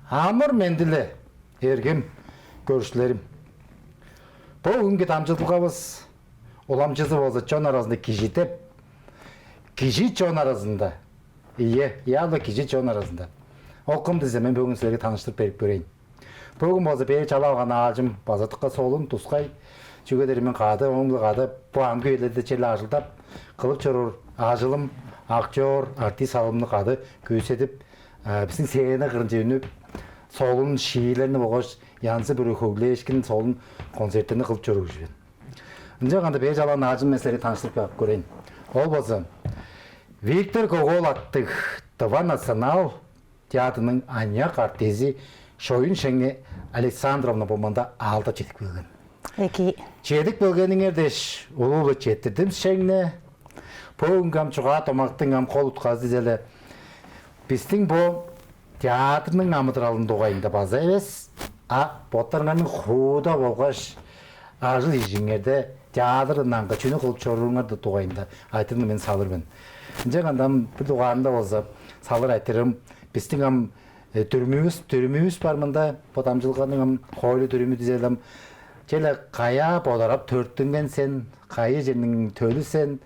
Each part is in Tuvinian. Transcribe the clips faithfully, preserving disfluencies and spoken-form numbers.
Амыр-менди-ле, эргим көрүкчүлерим. Бо хүнгү дамчыдылгавыс уламчызы болза «Чон аразында кижи» деп, кижи чон аразында. Ийе, яалы кижи чон аразында. Ол кым дизе, мен бөгүн силерге таныштырып берип көрейн. Бөгүн болза бээр чалап алган аалчым база дыка солун, тускай чүге дээрге мен кады, ооң-биле кады бо амгы үелерде черле ажылдап, кылып чоруур ажылым, актёр, артист салымны кады күүседип, бистиң сцена кырынче үнүп, солун шиилерни болгаш янзы-бүрү хөглээшкин солун концерттерни кылып чоруур кижи мен. Ынчанганда бээр чалап алган аалчым мен силерге таныштырып каап көрейн. Ол болза Виктор Көк-оол аттыг Тыва национал театрның аныяк артизи Шоюн Шеңне Александровна бо мында аалдап чедип келген. Эки. Чедип келгениңер дээш улуу-биле четтирдим, Шеңне. Бо хүнгү ам чугаа-домактың ам кол утказы дизе-ле бистиң бо театрның амыдыралының дугайында база эвес, а боттарыңарның хууда болгаш ажыл-ижиңерде театрдан аңгы чүнү кылып чорууруңар дугайында айтырыгны мен салыр мен. Ынчанганда ам бир дугаарында болза салыр айтырыым, бистиң ам дүрүмүвүс дүрүмүвүс бар мында, бо дамчыдылганың ам хоойлу-дүрүмү дизе-ле ам. Черле каяа бодарап төрүттүнген сен, кайы черниң төлү сен,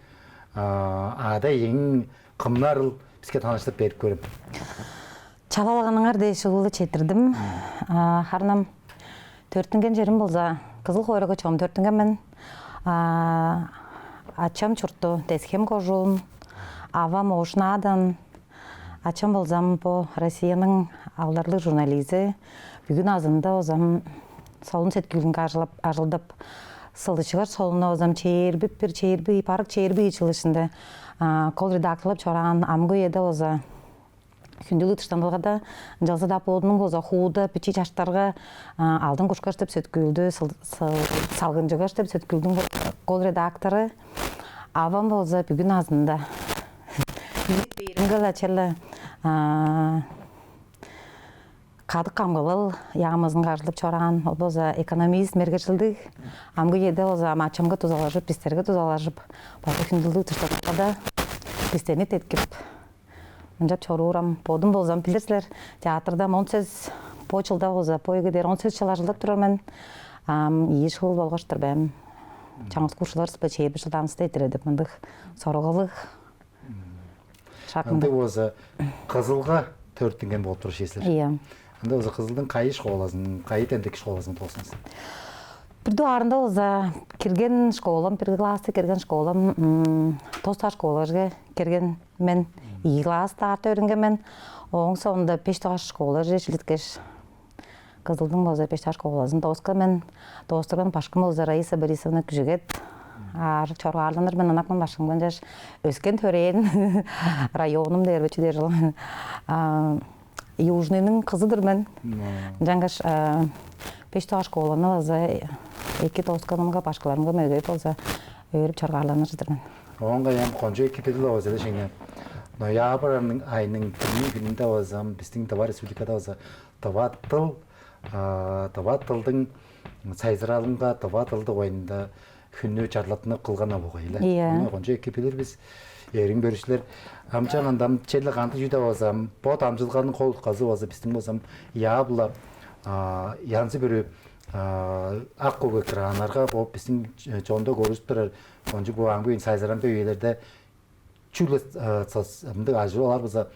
ада-иең кымнарыл, биске таныштырып берип көрем. Чалап алганыңар дээш улуу-биле четтирдим. Харын ам төрүттүнген черим болза Кызыл хоорайга чогум төрүттүнген мен. Ачам чурту Тес-Хем кожуун, авам Ош-Наадан. Ачам болза ам бо Россияның алдарлыг журнализи. Бүгү назында болза ам солун сеткүүлүнге ажылдап, сылдысчыгаш солунну болза ам чээрби бир, чээрби, барык чээрби ийи чыл иштинде кол редакторлап чораан. Амгы үеде болза хүндүлүг дыштанылгада, ынчалза-даа бодунуң болза хууда бичии чаштарга «Алдын кушкаш» деп сеткүүлдү, «Салгынчыгаш» деп сеткүүлдүң кол редактору. Авам болза бүгү назында бээринге-ле черле кадык камгалал яамызынга ажылдап чораан. Ол болза экономист мергежилдиг. Амгы үеде болза ам ачамга дузалажып, бистерге дузалажып, база хүндүлүг дыштанылгада бистерни деткип, ынчап чоруурам. Бодум болза ам, билир силер, театрда он сес, бо чылда болза, бо үеге дээр он сес чыл ажылдап турар мен. Ам ийи чыл болгаш-тыр бе ам. Чаңгыс курсчуларывыс-биле чээрби чылдаанывысты эрттирер деп мындыг сорулгалыг шак мында. Ындыг болза, Кызылга төрүттүнген болуп турар силер. Ийе. Ында болза Кызылдың кайы школазын, кайы демдек школазын дооскан сен? Бир дугаарында болза кирген школам, бир класста кирген школам, тос дугаар школаже кирген мен, ийи класс даарта өөренген мен. Ооң соонда беш дугаар школаже шилиткеш, Кызылдың болза беш дугаар школазын дооскан мен. Доостурган башкым болза Раиса Борисовна Күжүгет. Аарыг чоргаарланыр мен ынак мен башкымга, ынчаш өскен-төрээн районум дээр бе, чүү дээр чүвел, Южныйның кызы-дыр мен. Ынчангаш беш дугаар школаны база эки доосканымга, башкыларымга мөгейип болза, өөрүп чоргаарланыр-дыр мен. Оон каяам кончуг эки билип алган силер, Шеңне. Ноябрь айның, айның бирниң хүнүнде болза, бистиң Тыва Республикада болза тыва дыл, тыва дылдың сайзыралынга, тыва дылдың дугайында хүннү чарлаттынып кылган болгай-ла. Ийе. Ону кончуг эки билир бис, эргим көрүкчүлер. Ам чаа ындыг черле кандыг чүү-даа болза, бо дамчыдылганың кол утказы болза, бистиң болза, яап-ла янзы-бүрү ак-көк экраннарга, бо бистиң чонда көргүзүп турар кончуг бо амгы сайзыраңгай үелерде чүгле мындыг ажыл олар болза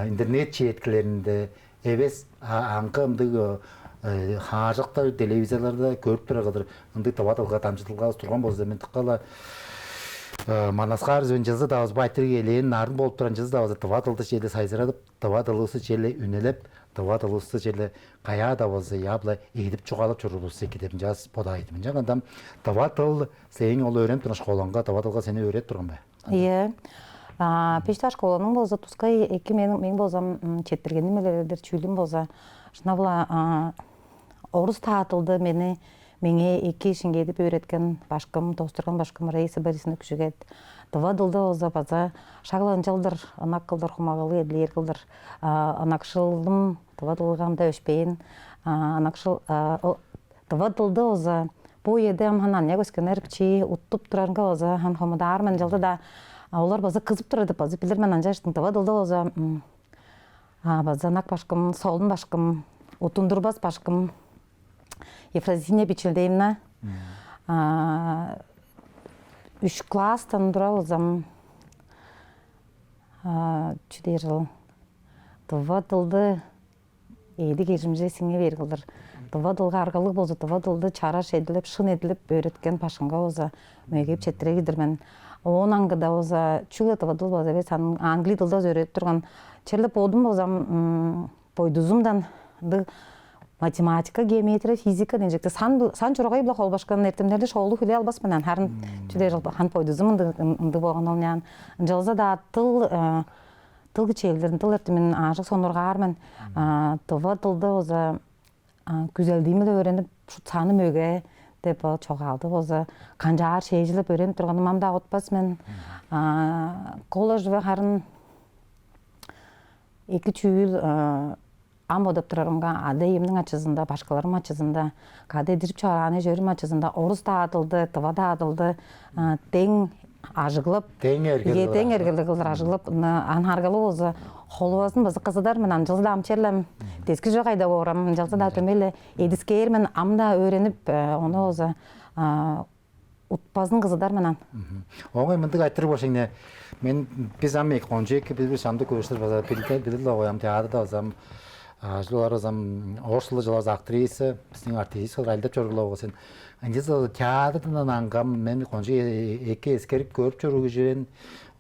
интернет четкилеринде эвес, а аңгы мындыг хааржактар, телевизорларда көрүп турар кылдыр ындыг тыва дылга дамчыдылгавыс турган болза, мен дыка-ла манаскаар мен. Чылзы-даа база бо айтырыг элээн нарын болуп турар, чылзы-даа база тыва дылды черле сайзырадып, тыва дылывысты черле үнелеп, тыва дылывысты черле каяа-даа болза яап-ла эдип чугаалап чоруур болза эки деп ынчаас бодаар-дыр мен. Ынчанганда тыва дыл сээң ол өөренип турган школаңга, тыва дылга сени өөредип турган бе? Ийе. Беш дугаар школаның болза тускай эки, мээң, мээң болза четтиргеним-ле-дир, чүүлүм болза, шынап-ла, орус-даа дылды мени, меңээ эки шиңгээдип өөреткен башкым, доостурган башкым Раиса Борисовна Күжүгет. Тыва дылды болза база шак-ла ынчалдыр ынак кылдыр, хумагалыг эдилээр кылдыр ынакшылым тыва дылга ам-даа өшпээн, ынакшыл, тыва дылды болза бо үеде ам хан аныяк өскеннер бичии уттуп турарынга болза хан хомудаар мен, ынчалза-даа олар база кызып турар деп база билир мен. Ынчангаштың тыва дылды болза база ынак башкым, солун башкым Уттундурбас башкым Ефросиния Бичелдеевна. А, үш класстан тура болзам, а, чү дээр ол, тыва дылды эъди кежимче сиңе бээр кылдыр. Тыва дылга аргалыг болза, тыва дылды чараш эдилеп, шын эдилеп өөреткен башкымга болза, мөгейип четтирер-дир мен. Оон аңгыда болза, чүгле тыва дыл болза эвес, ан-, англи дылда өөредип турган. Черле бодум болзам, м, бойдузумдан ындыг математика, геометрия, физика дээн чекти сан, сан чурагай-биле холбашкан эртемнерни шоолуг хүлээп албас мен аан. Харын чү дээр, хан бойдузум ындыг, ындыг болган ол няан. Ынчалза-даа тыл, э, тыл кичээлдерин, тыл эртемин аажок сонуургаар мен. А, тыва дылды болза, а, күзелдиим-биле өөренип, шуут саны мөге деп, ол чогаалды болза канчаар шээжилеп өөренип турганым ам-даа утпас мен. А, колледжиге харын эки чүүл, а, ам бодап турарымга, ада-иемниң ачызында, башкыларым ачызында, кады эдижип чораан эш-өөрүм ачызында орус-даа дылды, тыва-даа дылды, а, дең ажыглап, дең эргелиг, ийе, дең эргелиг кылдыр ажыглап, ынчан аргалыг болза, холувазын база кызыдар мен, ынчалза-даа ам черле ам дески чок айда боор ам, ынчалза-даа дөмей-ле эдискээр мен, ам-даа өөренип, э, ону болза, а, утпазын кызыдар мен аан. Оңай мындыг айтырыг болуш ийне. Мен, бис ам эки, кончуг эки, бис, бис чамдык көрүштер база билдел, билдел огай ам, театрда база ам, а, ажыл олар база ам, орус дылы чылаас актриса, бистиң артистка кылдыр ажылдап чоргула болгай сен. Ынчалза театрдан аңгам мен кончуг э-, эки эскерип көрүп чоруур кижи мен,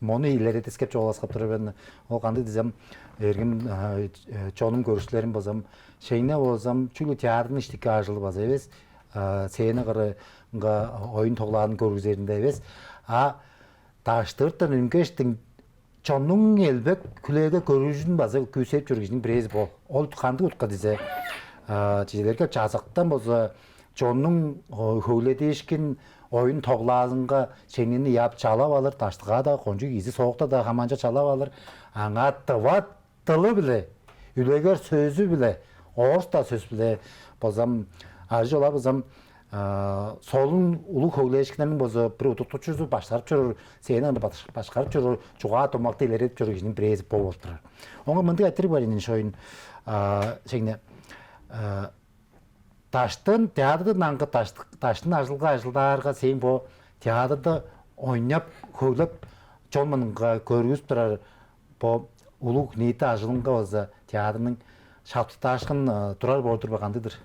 мону илередискеп чугаалаксап турар мен. Ол кандыг дизем, эргим, а, э, чонум, көрүкчүлерим болзам, шеңне болзам, чүгле театрның иштики ажылы база эвес, а, сцена кырынга оюн-тоглаанын көргүзеринде эвес, а даштыртан үнгештиң чоннуң элбек хүлээлге көргүзүүн база күүседип чоруур кижиниң бирээзи бо. Ол кандыг утка дизе, а, чижээлээрге, чазактан болза чоннуң, о, хөгледиишкин оюн-тоглаазынга шеңнени ыяап чалап алыр, даштыгаа-даа, кончуг изиг-соокта-даа хамаанча чалап алыр. Аңаа тыва дылы-биле, үлегер сөзү-биле, орус-даа сөс-биле болзам, ажы олар болзам, а, солун улуг хөглээшкиннерниң болза бир удуртукчузу башкарып чоруур, сценаны баш-, башкарып чоруур, чугаа-домакты илередип чоруур кижиниң бирээзи бо болуп турар. Оңа мындыг айтырыг бар ийин, шоюн, а, шеңне, а, даштын, театрдан аңгы дашт-, даштын ажылга ажылдаарга, сээң бо театрда ойнап, хөглеп, чон мурнунга көргүзүп турар бо улуг ниити ажылыңга база театрның шаптыктаашкын, э, турар боор-дур бе, кандыг-дыр?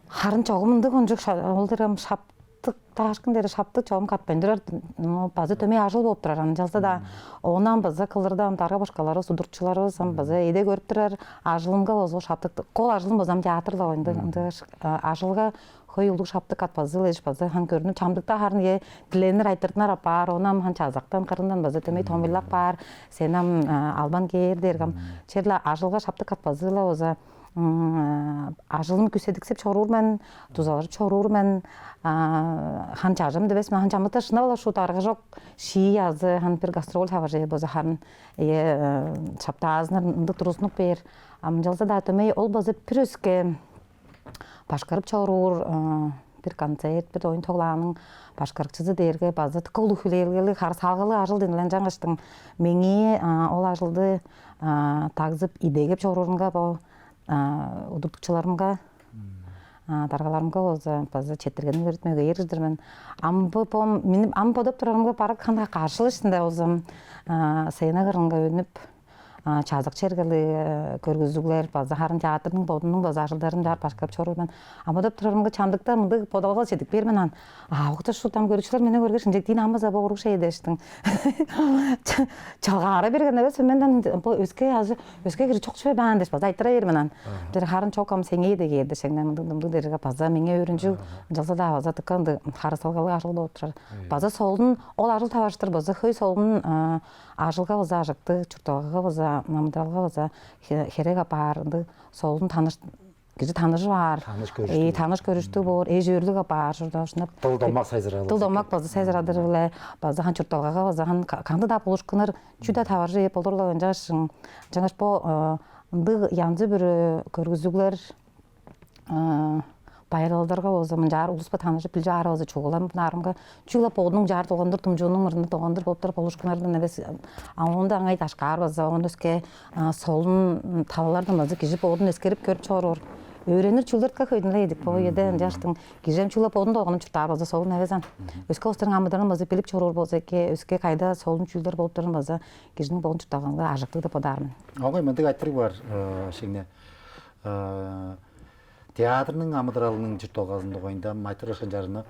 Харын чогум ындыг кончуг ша-, ол дээрге ам шаптыктаашкын дээрге шаптык чогум катпайн турар, ну, база дөмей ажыл болуп турар. Ынчалза-даа оон ам база кылырда ам дарга-башкыларывыс, удуртукчуларывыс ам база эде көрүп турар, ажылымга болза шаптык, кол ажылым болза ам театр-ла, ындыг, ындыг, а, ажылга хөй улуг шаптык катпазы-ла эш база хан көрүнүп, чамдыкта харын, э, диленир, айтырдынар апаар, ону ам хан чазактан, кырындан база дөмей томуйлап каар, сен ам, а, албан кээр дээрге ам, черле ажылга шаптык катпазы-ла болза, м, ажылым күүседиксеп чоруур мен, дузалажып чоруур мен, а, хан чажым дивес мен, хан чамдыкта шынап-ла шуут арга чок, шии азы хан бир гастроль таваржы болза харын, э, э, шаптаазыннар ындыг тургустунуп бээр. Ам ынчалза-даа дөмей ол база бир өске башкарып чоруур, э, бир концерт, бир оюн-тоглааның башкарыкчызы дээрге база дыка улуг хүлээлгелиг, харыысалгалыг ажыл дийин. Ынчангаштың меңээ, а, ол ажылды, а, дагзып, идегеп чоруурунга бо, а, удуртукчуларымга, а, даргаларымга болза база четтиргеним өрүтмеге ээржир-дир мен. Ам бо, бо, мени, ам бодап турарымга, барык хандаа каршылыш-тында болзам, а, сцена кырынга үнүп, а, чазак чергелиг, э, көргүзүглер база харын театрның бодунуң база ажылдарын чаар башкарып чоруур мен. А бодап турарымга, чамдыкта мындыг бодалга чедип бээр мен аан. А, угда шуут ам көрүкчүлер мени көргеш, ынча диин ам база бо уруг шей дээштиң. Ч-, чалгаара берген эвес, менден бо өске ажы, өске кижи чок чүве баан дээш база айтыра бээр мен аан. Бир харын чок ам сеңээ дегээрде, шеңнен мындыг, мындыг дээрге база меңээ өөрүнчүг, ынчалза-даа база дыка ындыг харыысалгалыг ажыл болуп турар. База солун ол ажыл таварыштыр база хөй солун, а, ажылга база ажыктыг, чуртталгага база, амыдыралга база хе-, херек апаар, ындыг солун таныш, кижи таныжып аар. Таныш көрүштүг. Э, таныш көрүштүг боор, эш-өөрлүк апаар, чуртталгашынып. Дыл-домак сайзырадыр. Дыл-домак база сайзырадыр-биле, база хан чуртталгага база хан ка-, кандыг-даа болушкуннар, чүү-даа таваржы ээп болур-ла, ынчангаш, ынчангаш бо, э, ындыг янзы-бүрү көргүзүглер, э, байырлалдарга болза, мынчаар улуспа таныжып билчаар болза, чугула мынаарымга чугула бодунуң чаар долгандыр, думчуунуң мурнунда долгандыр болуп турар болушкуннардан эвес, а оонда аңай дашкаар база оон өске солун талалардан база кижи бодун эскерип көрүп чоруур. Өөренир чүүлдерге хөйдүнлей эдик бо үеде ынчаштың кижи ам чугула бодун долганып чурттаар болза солун эвес ан. Өске улустарның амыдыралын база билип чоруур болза эки, өске кайда солун чүүлдер болуп турарын база кижиниң бодун чурттаганга ажыктыг деп бодаар мен. Огой мындыг айтырыг бар, шеңне. Театрның амыдыралының чуртталгазының дугайында айтырышкан чарыны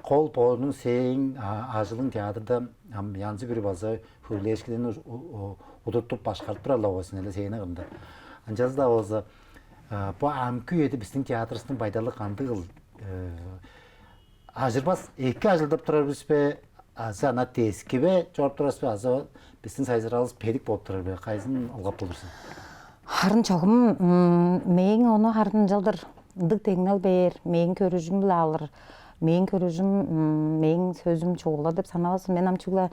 кол боорунуң сээң ажылың театрда ам янзы бир база хүрлээшкиден удуртуп башкарып турар-ла сен эле сээни кырында. Ынчалза-даа болза бу амгы үеде биздин театрыбыздын байдалы кандыгыл? Ажырбас эки ажылдап турар бис бе? Азы ана дески бе чоруп турар бис бе? Азы биздин сайзыралыбыз бедик болуп турар бе? Кайзын ылгап болур сен? Харын чогум мээң ону харын ынчалдыр ындыг деңнел бээр, мээң көрүжүм-биле алыр. Мээң көрүжүм, мээң сөзүм чугула деп санавас. Мен ам чугула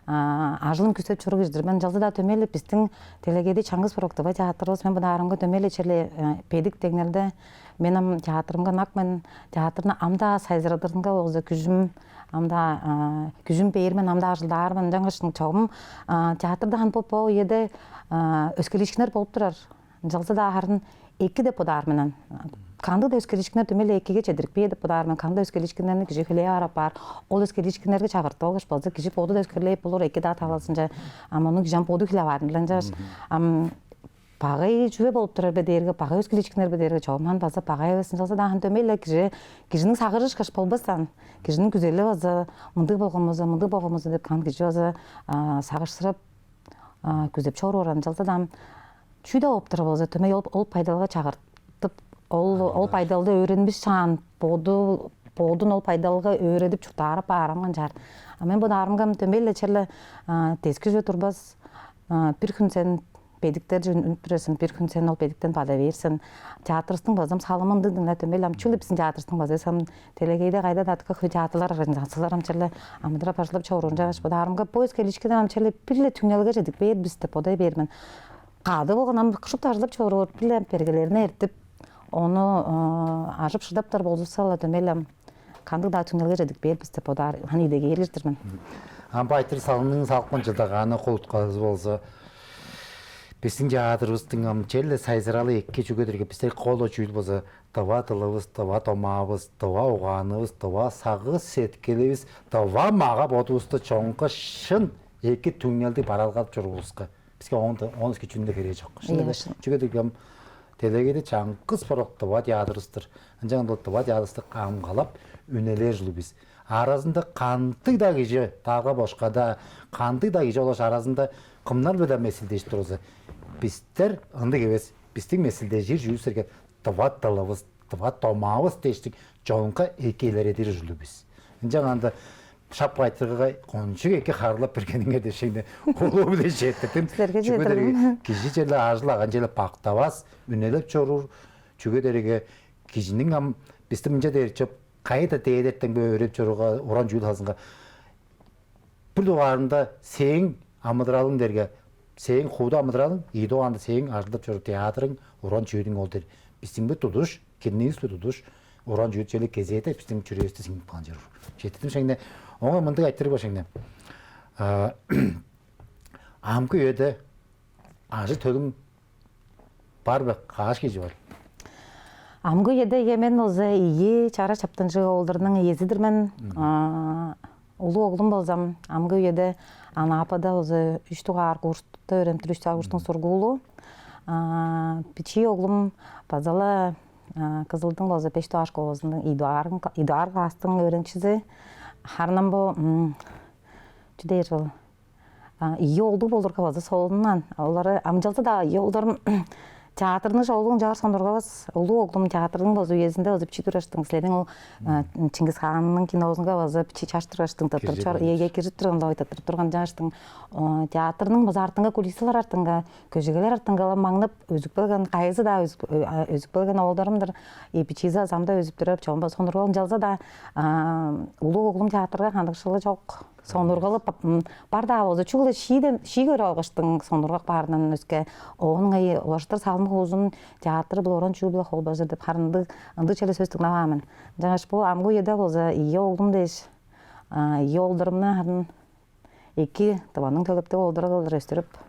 ажылым күзеп чоруур кижи-дир мен. Ынчалза-даа дөмей-ле биздин делегейде чаңгыс бороктуга театрывыс. Мен бынаарымга дөмей-ле черле бедик деңнелде мен ам театрымга ынак мен. Театрны ам-даа сайзырадырынга болза күжүм ам-даа күжүм бээр мен, ам-даа ажылдаар мен. Ынчангаш чогум театрда хан бо бо үеде өскелиишкиннер болуп турар. Ынчалза-даа харын эки деп бодаар мен. Кандыг-даа өскелиишкиннер дөмей-ле экиге чедирип бээр деп бодаар мен. Кандыг-даа өскелиишкиннерни кижи хүлээп ап аар. Ол өскелиишкиннерге чагыртып алгаш болза кижи боду да өскерлээп болур, эки-даа талазынча. Ам ону кижи ам боду хүлээп аар. Ынчангаш ам багай чүве болуп турар бе дээрге, багай өскелиишкиннер бе дээрге, чогум хан база багай эвес. Ынчалза-даа хан дөмей-ле кижи кижиниң сагыжы ышкаш болбастан, кижиниң күзели база мындыг болган болза, мындыг болган болза деп хан кижи база сагышсырап күзеп чоруур. Ынчалза-даа чүү-даа болуп турар болза, дөмей ол ол байдалга чагыртып, ол ол байдалды өөренмишаан боду бодун ол байдалга өөредип чурттаарып баарам канчаар. А мен бодаарымга дөмей-ле черле дески чүве турбас. Бир хүн сен бедиктер үнүп турар сен, бир хүн сен ол бедиктен бада бээр сен. Театрыстың базам салымы ындыг дыңна дөмей ам чүгле биздин театрыстың база сам делегейде кайда датка хөй театрлар организациялар ам черле амыдырап бажылап чоруур. Ынчангаш бодаарымга бо өскелишкиден ам черле бир-ле түңнелге чедип бээр бис деп бодай бээр мен. Кады болган ам шупту ажылдап чоруур, бир-ле бергелерине эртип, ону ажып шыдаптар болзувусса-ла дөмей ам кандыг-даа түңнелге чедип бээр бис деп бодаар, хан идеге эргиштир мен. Ам байтыр салының салкын чылдагааны кулутказы болза, биздин театрыбыздың ам черле сайзыралы эки чүге дээрге бистер коло чүүл болза дыва дылывыс, дыва домаавыс, дыва угаанывыс, дыва сагыыс сеткиливис, дыва мага бодувусту чоңка шын эки түңнелди бараалгадып чорууруска биске оон оон эски чүнү херээ чок. Шын эле. Чүге дээрге ам делегейде чаңгыс борок дыва театрыбыз-дыр. Ынчан ол дыва театрыбызды камгалап үнелээр ужурлуг бис. Аразында кандыг-даа кижи, даага бошка-даа, кандыг-даа кижи олаш аразында кымнар-биле-даа месилдежип турза, бистер ындыг эвес. Бистиң месилдежир чүүл силерге дыва дылывыс, дыва домаавыс дээштиг чонга эки илередир ужурлуг бис. Ынчан анда шап кайтыргай кончуг эки харылап бергениңер дешейни улуу биле четтирдим. Силерге четтирдим. Кижи черле ажыл аган черле бактавас, үнелеп чоруур. Чүге дээрге кижиниң ам бисти мынча дээр чоп кайда дээдертен бөө өөреп чорууга уран чүүл хазынга бир дугаарында сээң амыдыралың дээрге сээң хууда амыдыралың, ийи дугаарында сээң ажылдап чоруур театрың, уран чүүлүң ол дээр. Бистиң бир тудуш, кирниивис бир тудуш, уран чүүл чели кезээде бистиң чүрээвисте сиңип калган чоруур. Четтирдим шеңне. Оңой мындыг айтырыг бар шеңне. Амгы үеде ажы төлүң бар бе? Кааш кижи бар? Амгы үеде эмен болза ийи чара чаптанчыг оолдарның иезидир мен. Улуу оглум болзам амгы үеде Анапада болза үч дугаар курста өөренип тур, үч дугаар курстуң сургуулу. Бичии оглум базала Кызылдың болза беш дугаар школазының идуар идуар класстың өөренчизи. Харнам бу чү дээр ол ийи олдуг болурга база солуннан олары амчалза-даа ийи олдарым театрның шоулугун чаар сонургавас. Улуу оглум театрның база үезинде база бичии тураштың силерниң ол Чингис хаанның кинозунга база бичии чаш тураштың тыттырып чор ийеге кирип турган ой тыттырып турган чааштың театрның база артынга кулисалар артынга көжегелер артынга маңнап өзүп келген кайызы-даа өзүп келген оолдарымдыр. Бичиизи азамда өзүп турар чогумба сонургал ынчалза-даа улуу оглум театрга кандыкшылы чок. Сонургалы бар-даа болза чүгле шииден шии көрүп алгаштың сонургак баарынан өске оон ыңай улаштыр салым Хуузун театр-биле, оран чүүл-биле холбажыр деп харын ындыг, ындыг черле сөс дыңнаваан мен. Ынчангаш бо амгы үеде болза ийи оглум дээш, ийи оолдарымны харын эки Тываның төлептиг оолдары кылдыр өстүрүп,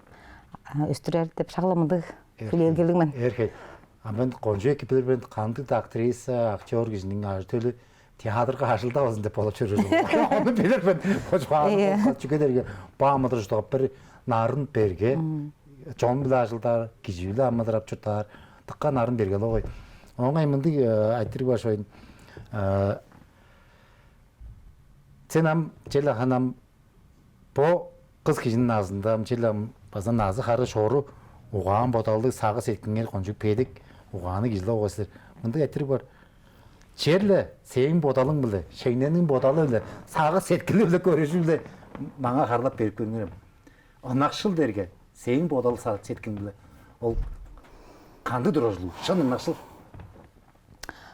өстүрер деп шак-ла мындыг хүлээлгелиг мен. Эрхе. А мен кончуг эки билир мен, кандыг-даа актриса, актер кижиниң ажы-төлү театрга ажылдавазын деп болуп чоруур. Ону билир мен. Чүге дээрге бо амыдыралга бир нарын берге, чон-биле ажылдаар, кижи-биле амыдырап чурттаар, дыка нарын берге-ле болгай. Оон ыңай мындыг айтырыг бар шоюн. Сен ам черле ханам бо кыс кижиниң назында, ам черле ам база назы-хары шору, угаан-бодалдыг, сагыш-сеткилиңер кончуг бедик, угаанныг кижи-ле болгай силер. Мындыг айтырыг бар. Черле сээң бодалың-биле, шеңнениң бодалы-биле, сагыш-сеткили-биле, көрүжү-биле маңаа харыылап берип көрүңерем. Ынакшыл дээрге сээң бодал, сагыш-сеткилиң-биле ол кандыг турар ужурлуг? Шын ынакшыл.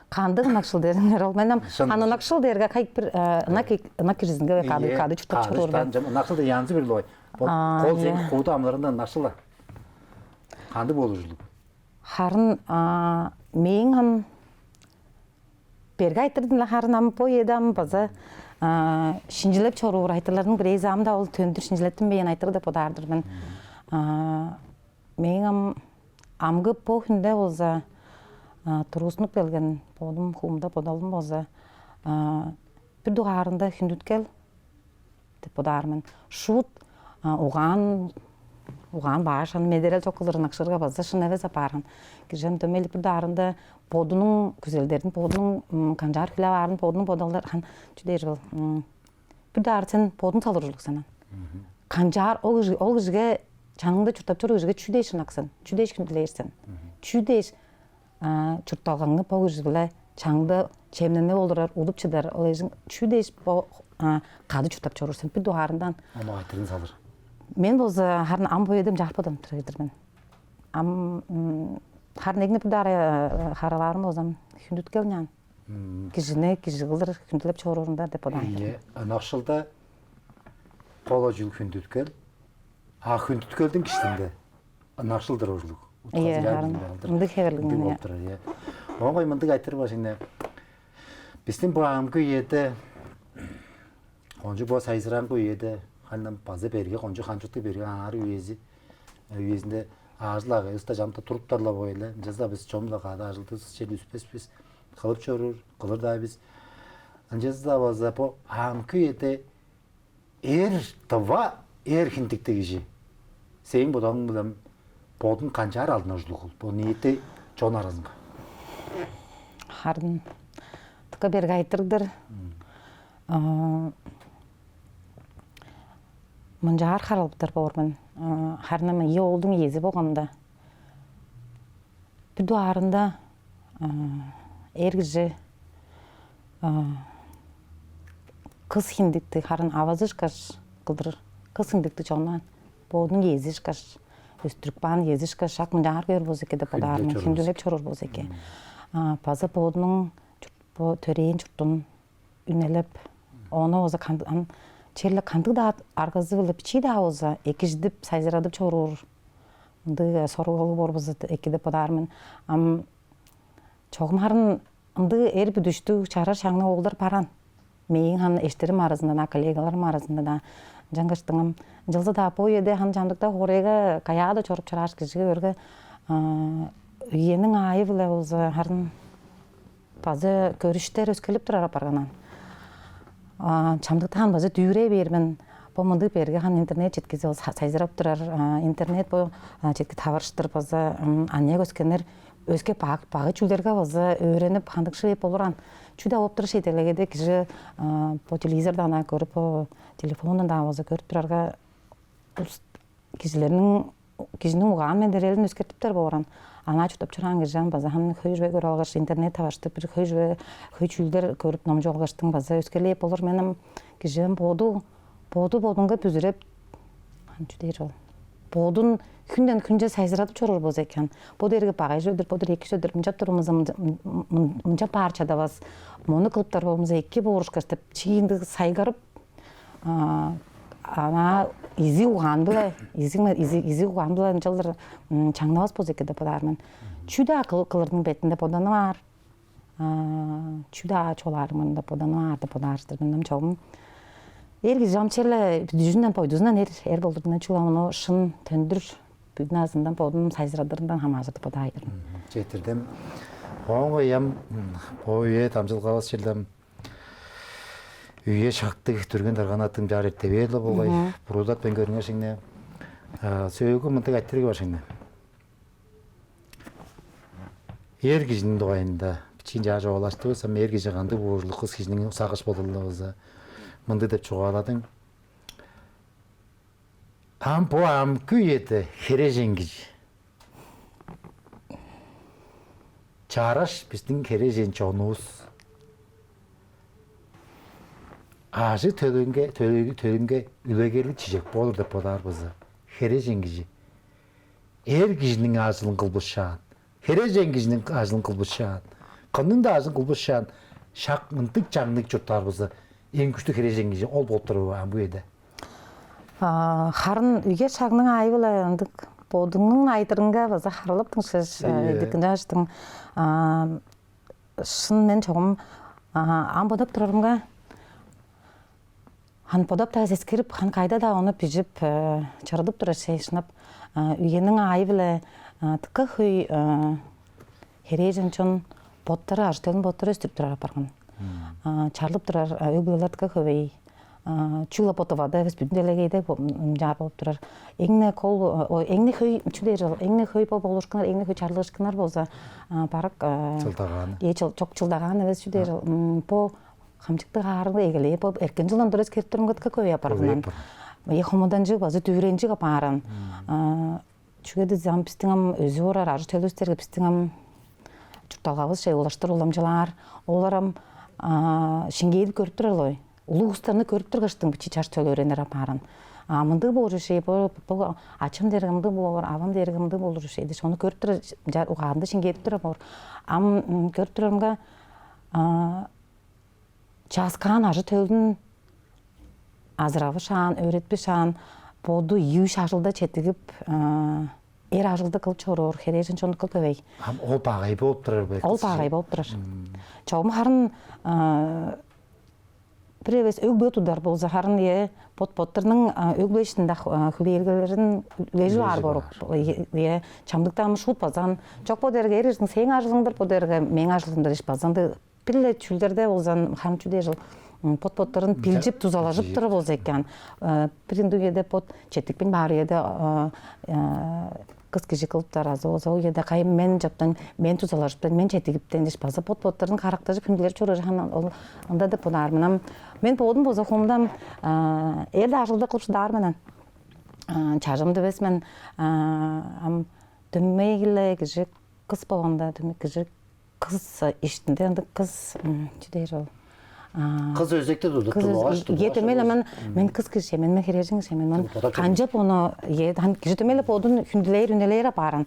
Кандыг ынакшыл дээриңер ол? Мен ам ынакшыл дээрге кайы бир ынак, ынак кижизинге кады, кады чурттап чоруур мен. Ынакшыл дээрге янзы-бүрү-ле болгай. Кол сээң хууда амыдыралыңда ынакшыл-ла. Кандыг болур ужурлуг? Харын мээң ам берге айтырдым-ла, харын ам бо үеде ам база шинчилеп чоруур айтырыгларның бирээзи, ам-даа ол төндүр шинчилеттинмээн айтырыг деп бодаар-дыр мен. Мээң ам амгы бо хүнде болза тургустунуп келген бодум, хуумда бодалым болза, бир дугаарында хүндүткел деп бодаар мен. Шуут угаан, угаан баш, ам медерел чок кылдыр ынакшырга база шын эвес апаарган. Кижи ам дөмейлеп бир дугаарында бодунуң күзелдерин, бодунуң канчаар хүлээп аарын, бодунуң бодалдары, хан, чүү дээр ол, бир дугаар сен бодуң салыр ужурлуг сен. Канчаар ол кижи, ол кижиге, чаныңда чурттап чоруур кижиге чүү дээш ынак сен, чүү дээш хүндүлээр сен, чүү дээш чуртталгаңны бо кижи-биле чаңда чемненип олурар, удуп чыдар, ол эжиң чүү дээш бо кады чурттап чоруур сен, бир дугаарындан. Ама айтырын салыр. Мен болза харын ам бо эдем чарпыдан турар-дыр мен. Ам харын эгни бир дугаар харалаарым болза, хүндүткел няан. Кижини кижи кылдыр хүндүлеп чоруурунда деп бодаар. Ийе, ынакшылда кол чүүл хүндүткел, а хүндүткелдиң иштинде ынакшыл-дыр ужурлуг. Ийе, харын мындыг хевирлиг болуп турар, ийе. Оон ыңай мындыг айтырыг бар шеңне. Бистиң бо амгы үеде, кончуг бо сайзыраңгы үеде, хандан база берге, кончуг хамчыктыг берге аар үези, үезинде ажыл-агыйывыс-даа чамдыкта туруптар-ла болгай-ла. Ынчалза-даа бис чон-биле кады ажылдывыс черле үспес бис, кылып чоруур, кылыр-даа бис. Ынчалза-даа база бо амгы үеде эр, тыва эр хиндиктиг кижи сээң бодалың-биле бодун канчаар алдынар ужурлуг ол, бо ниити чон аразынга? Харын дыка берге айтырыг-дыр. Мынчаар харыылаптар боор мен. Харын ам ийи оолдуң иези болганымда, бир дугаарында эр кижи кыс хиндиктиг, харын авазы ышкаш кылдыр, кыс хиндиктиг чонну бодунуң иези ышкаш, өстүрүп каан иези ышкаш, шак мынчаар көөр болза эки деп бодаар мен, хүндүлеп чоруур болза эки. База бодунуң бо төрээн чуртун үнелеп, ону болза кан-, ам черле кандыг-даа аргазы-биле, бичии-даа болза, экижидип, сайзырадып чоруур ындыг сорулгалыг боор болза эки деп бодаар мен. Ам чогум харын ындыг эр бүдүштүг, чараш чаңныг оолдар бар аан. Мээң харын эштерим аразында-даа, коллегаларым аразында-даа. Ынчангаштың ам, ынчалза-даа бо үеде харын чамдыкта хоорайга, каяа-даа чоруп чорааш, кижиге, өрге үениң аайы-биле болза харын база көрүштер өскерлип турар апарган аан. Чамдыктаан база дүвүрей бээр мен. Бо мындыг берге харын интернет четкизи ол сайзырап турар. Интернет бо четки таварыштыр база аныяк өскеннер өске багай чүүлдерге база өөренип, хандыкшый бээп болур аан. Чүү-даа болуп турар шеделегеде кижи бо телевизордан-даа көрүп, бо телефондан-даа база көрүп турарга, кижилерниң, кижиниң угаан-медерелин өскертиптер боор аан. Анаа чурттап чораан кижи ам база харын хөй чүве көрүп алгаш, интернет таварыштыр бир хөй чүве, хөй чүүлдер көрүп, номчуп алгаштың база өскерлип болур. Мен ам кижи ам боду, боду бодунга бүзүреп, харын чүү дээр ол, бодун хүнден хүнче сайзырадып чоруур болза экен. Бо дээрге багай чүве-дир, бо дээрге эки чүве-дир, мынчап турумуза, мынча, мынча баар чадавас, мону кылыптар болумуза эки боор ышкаш деп, чиин ындыг сайгарып, аңаа изиг угаан-биле, изиг, изиг, изиг угаан-биле ынчалдыр чаңнавас болза эки деп бодаар мен. Чүү-даа кылырдың бетинде боданып аар, чүү-даа чугаалаарымын деп боданып аар деп бодаар-дыр мен. Ам чогум эр кижи ам черле дүжүнден, бойдузундан эр, эр болдурдуна чугула, ону шын төндүр бүгүн азындан бодун сайзырадырындан хамааржыр деп бодаайдыр. Четирдем. Оон ам бо үе дамчылгавыс чылдам үе шактыг дүрген дарганаттың чаар эртебээр-ле болгай. Буруудап мен көрүңер шеңне. Сөөгү мындыг айтырыг бар шеңне. Эр кижиниң дугайында бичиин чаа чугаалаштывыс, ам эр кижи кандыг боорулуг, кыс кижиниң сагыш бодалында болза мындыг деп чугааладың. Ам бо амгы үеде херээжен кижи чараш бистиң херээжен чонувус ажы-төлүнге-төлүнге үлегерлиг чижек болур деп бодаар болза, херээжен кижи эр кижиниң ажылын кылбышаан, херээжен кижиниң ажылын кылбышаан, кымның-даа ажылын кылбышаан, шак мындыг чаңныг чурттаар болза, эң күштүг херээжен кижи ол болуп турар бе ам бо үеде? Харын үе-шагның аайы-биле ындыг бодуңнуң айтырыынга база харылыптың шыш. Ийе. Эдик ынчааштың. Шын мен чогум ам бодап турарымга, хан бодап-даа сескирип, хан кайда-даа ону бижип, чырыдып турар шей шынап. Үениң аайы-биле дыка хөй херээжен чон боттары ажы-төлүн боттары өстүрүп турар апарган. Чарлып турар өг-бүлелер дыка хөвей. Чүгле бо Тывада эвес, бүдүн делегейде ынчаар болуп турар. Эң-не кол, эң-не хөй, чү дээр ол, эң-не хөй бо болуушкуннар, эң-не хөй чарлыышкыннар болза, барык чылдагааны. Э, чыл, чок, чылдагаан эвес, чү дээр ол, бо хамчыктыг аарыгы эгелээ, бо эрткен чылдан дурес кирип турумга дыка хөй апарган. Э, хомуданчыг база дүвүренчиг апааран. Чүге дизе ам бистиң ам өзүп орар ажы-төлүвүстерге бистиң ам чуртталгавыс чей улаштыр уламчылаар. Олар ам шиңгээдип көрүп турар-ла ой. Улуг улустарны көрүп тургаштың бичии чаш төлөөреннер апааран. А мындыг боор ушей, бо, бо ачам дээрге мындыг боор, авам дээрге мындыг болур ушей дээш, ону көрүп турар, угаанда шиңгээдип турар боор. Ам көрүп турарымга, чааскаан ажы-төлүн азыравышаан, өөретпишаан, боду ийи-үш ажылда четтигип, эр ажылды кылып чоруур херээжен чоннук кыл көвей. Ам ол багай болуп турар бе? Ол багай болуп турар. Чогум харын бир эвес өг-бүле тудар болза, харын, ийе, бот-боттарның өг-бүле иштинде хүлээлгелерин үлежип аар борук. Ийе, чамдыкта ам шуут базан чок, бо дээрге эр кижиниң сээң ажылың-дыр, бо дээрге мээң ажылым-дыр дээш базан-дыр. Бир-ле чүүлдерде болза, харын чүү дээр чыл, бот-боттарын билчип, дузалажып турар болза экен. Бир ындыг үеде бот четтикпейн баар үеде кыс кижи кылыптар азы болза, ол үеде кайым мен чоптан, мен дузалажыптан, мен четтигиптен дээш база бот-боттарын карактажып, хүндүлежип чоруур, харын ол ында деп бодаар мен. Ам мен бодум болза, хомудам, эр-даа ажылды кылып шыдаар мен. Чажымды эвес мен, ам дөмей-ле кижи, кыс болганда дөмей кижи, кыс иштинде ындыг кыс, чүү дээр ол? Кыс өзекти тудуп тургаш, ийе, дөмей-ле мен, мен кыс кижи мен, мен херээжен кижи мен, мен канчап ону, ийе, кижи дөмей-ле бодун хүндүлээр, үнелээр апааран.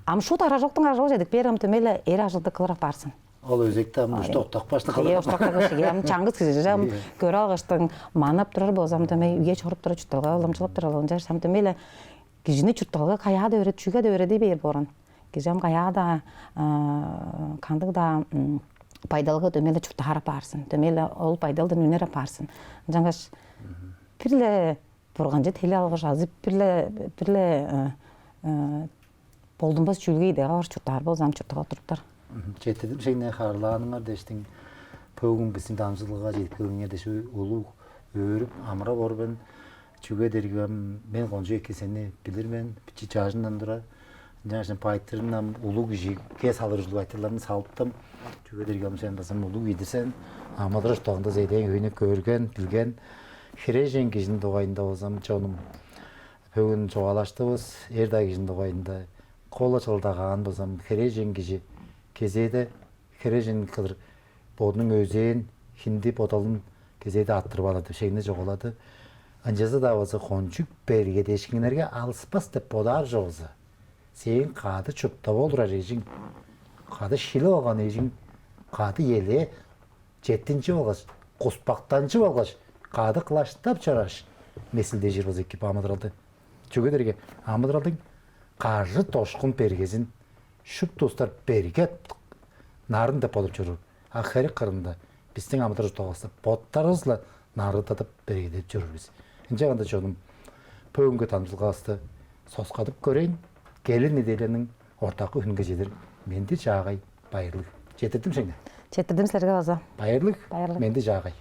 Ам шуут аражоктуң аражок чедип бээр, ам дөмей-ле эр ажылды кылыр апаарсан. Ол өзекти ам ушта октапкаштың. Ийе, октапкаш, ийе, ам чаңгыс кижи ам көрүп алгаштың манап турар болза, ам дөмей үе чоруп турар, чуртталга уламчылап турар, ынчаш ам дөмей-ле кижини чуртталга каяа-даа өөредип, чүге-даа өөредип бээр боорун. Кижи ам каяа-даа, кандыг-даа байдалга дөмей-ле чурттаар апаарсын, дөмей-ле ол байдалдан үнер апаарсын. Ынчангаш бир-ле Бурганче тели алгаш азып, бир-ле, бир-ле болдунмас чүүлге идеге бар чурттаар болза, ам чурттап олуруптар. Четтирдим шеңне харыылааныңар дээштиң. Бөгүн бистиң дамчыдылгага чедип келгениңер дээш улуг өөрүп, амырап ор мен. Чүге дээрге мен кончуг эки сени билир мен, бичии чажыңдан тура. Ынчангаш байтырын ам улуг кижиге салыр ужурлуг айтырыгларны салыптым. Чүге дээрге ам сен база улуг кижи-дир сен. Амыдырал-чуртталгаңда эдээн-хөөйнү көрген, билген, херээжен кижиниң дугайында болза, чонум, бөгүн чугаалаштывыс, эр-даа кижиниң дугайында. Кол-ла чылдагаан болза, херээжен кижи кезээде херээжен кылыр бодунуң өзээн, хинди бодалын кезээде арттырып алыр деп шеңне чугаалады. Ынчалза-даа болза, кончуг бергедээшкиннерге алыспас деп бодаар чогза, сээң кады чурттап олурар эжиң, кады шилип алган эжиң, кады элээ четтинчип алгаш, куспактанчып алгаш, кады кылаштап чорааш, месилдежир болза эки бо амыдыралды. Чүге дээрге амыдыралдың кажы-дошкун бергезин шупту улустар берге нарын деп бодап чоруур. А херек кырында бистиң амыдырал чуртталгавыста боттарывыс-ла нарыдадып бергедедип чоруур бис. Ынчанганда, чонум, бөгүнгү дамчыдылгавысты соксадып көрейн. Келир неделяның ортаакы хүнүнге чедир менди-чаагай, байырлыг. Четтирдим сеңээ. Четтирдим силерге база. Байырлыг. Байырлыг. Менди-чаагай.